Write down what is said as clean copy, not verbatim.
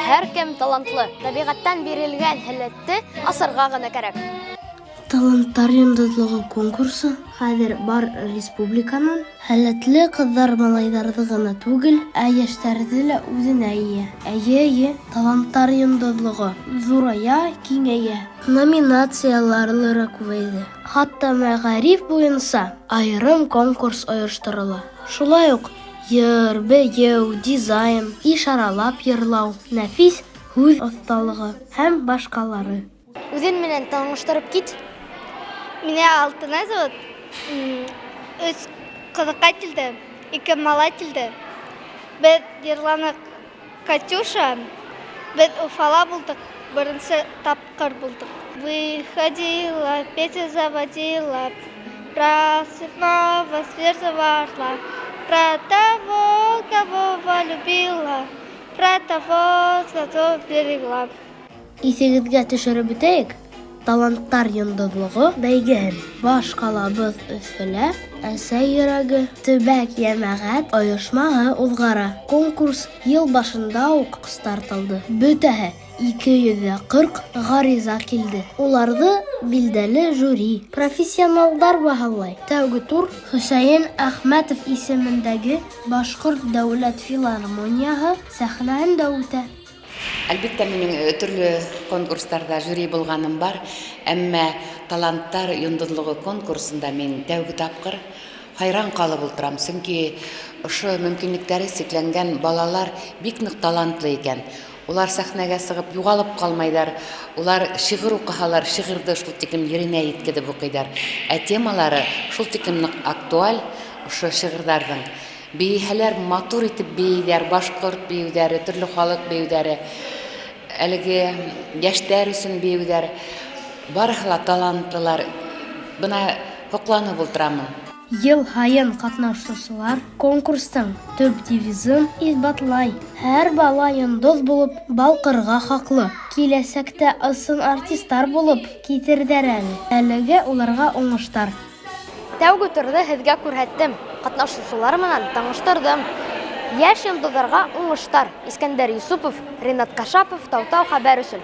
Һәркем талантлы. Табиғәттән бирелгән һәләтте асырға ғына кәрәк. Таланттар йондоҙлоғо конкурсы хәҙер бар республиканан һәләтле ҡыҙҙар-малайҙарҙы ғына түгел, ә йәштәрҙе лә үҙенә йыя. Эйе, эйе, Таланттар йондоҙлоғо ҙурая, киңәйә. Номинациялар ла күбәйҙе. Хатта мәғариф буйынса айырым конкурс ойошторола. Шулай уҡ йыр, бейеү, дизайн, ишаралап йырлау, нәфис һүҙ оҫталығы һәм башҡалары. Үҙең менән таныштырып кит. Меня Алтынай зовут. Өс ҡыҙыҡай килде, ике малай килде. Беҙ йырланыҡ «Катюша». Беҙ Уфала булдыҡ, беренсе тапҡыр булдыҡ. Выходила, Петя заводила, про цветного сверху орла, про того, кого полюбила, про того, кого берегла. Иҫегеҙгә төшөрөп үтәйек, Таланттар йондоҙлоғо бәйгеһен баш ҡалабыҙ Өфөлә «Әсәй йөрәге» төбәк йәмәғәт ойошмаһы уҙғара. Конкурс йыл башында уҡ старт алды. Бөтәһе 240 ғариза килде. Уларҙы билдәле жюри, профессионалдар баһалай. Тәүге тур Хөсәйен Әхмәтов исемендәге Башҡорт дәүләт филармонияһы сәхнәһендә үтә. Әлбиттә, минең төрлө конкурстарҙа жюри булғаным бар, әммә Таланттар йондоҙлоғо конкурсында мин тәүге тапҡыр хайран ҡалып ултырам, сөнки ошо мөмкинлектәре сикләнгән балалар бик ныҡ талантлы икән. Улар сәхнәгә сығып юғалып ҡалмайҙар, улар шиғыр уҡыһалар, шиғырҙы шул тиклем еренә еткеҙеп уҡыйҙар. Ә темалары шул тиклем ныҡ актуаль ошо шиғырҙарҙың. Бейеһәләр матур итеп бейейҙәр, башҡорт бейеүҙәре, төрлө халыҡ бейеүҙәре, әлеге йәштәр өсөн бейеүҙәр, барыһы ла талантлылар. Бына һоҡланып ултырамын. Йыл һайын ҡатнашыусылар конкурстың төп девизын иҫбатлай: һәр бала йондоҙ булып балҡырға хаҡлы. Киләсәктә ысын артистар булып китерҙәр әле. Әлегә уларға уңыштар. Тәүге турҙы һеҙгә күрһәттем, ҡатнашыусылар менән таныштырҙым. Йәш йондоҙҙарға уңыштар. Искәндәр Юсупов, Ринат Кашапов, Таутау хәбәр өсөн.